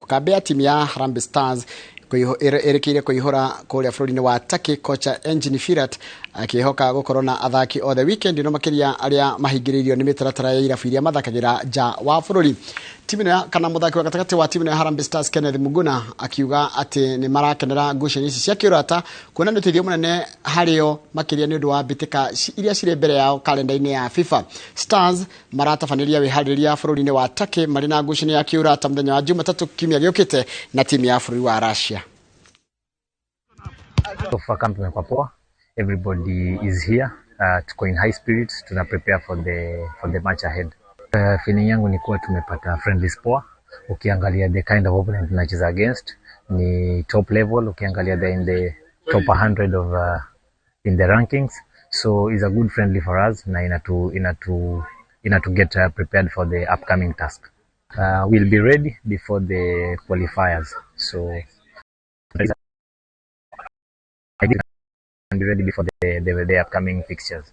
Kambĩ ya timu ya Harambee Stars ĩrĩkĩire kũihũra kũrĩa bũrũri-inĩ wa Turkey, kocha Engin Firat akĩhoka gũkorwo na athaki othe weekend ĩno, makĩria arĩa mahingĩrĩirio nĩ mĩtaratara ya irabu iria mathakagĩra nja wa bũrũri. Timu ĩno kana mũthaki wa gatagatĩ wa timu ĩno ya Harambee Stars Kenneth Muguna akiuga atĩ nĩ marakenera ngucanio ici cia kĩũrata, kuona nĩ ũteithio mũnene harĩo, makĩria nĩ ũndũ wa mbĩtĩka iria cirĩ mbere yao kalenda-inĩ ya FIFA. Stars maratabanĩria wĩharĩrĩria bũrũri-inĩ wa Turkey marĩ na ngucanio ya kĩũrata mũthenya wa Jumatatũ kiumia gĩũkĩte na timu ya bũrũri wa Russia. So far camp imekuwa poa. Everybody is here. Tuko in high spirits. Tuna prepare for the match ahead. Feeling yangu ni kuwa tumepata friendlies poa. Ukiangalia the kind of opponent tunacheza against ni top level. Ukiangalia they're in the top 100 of in the rankings. So it's a good friendly for us na inatu get prepared for the upcoming task. We'll be ready before the qualifiers. So I can be ready before the upcoming fixtures.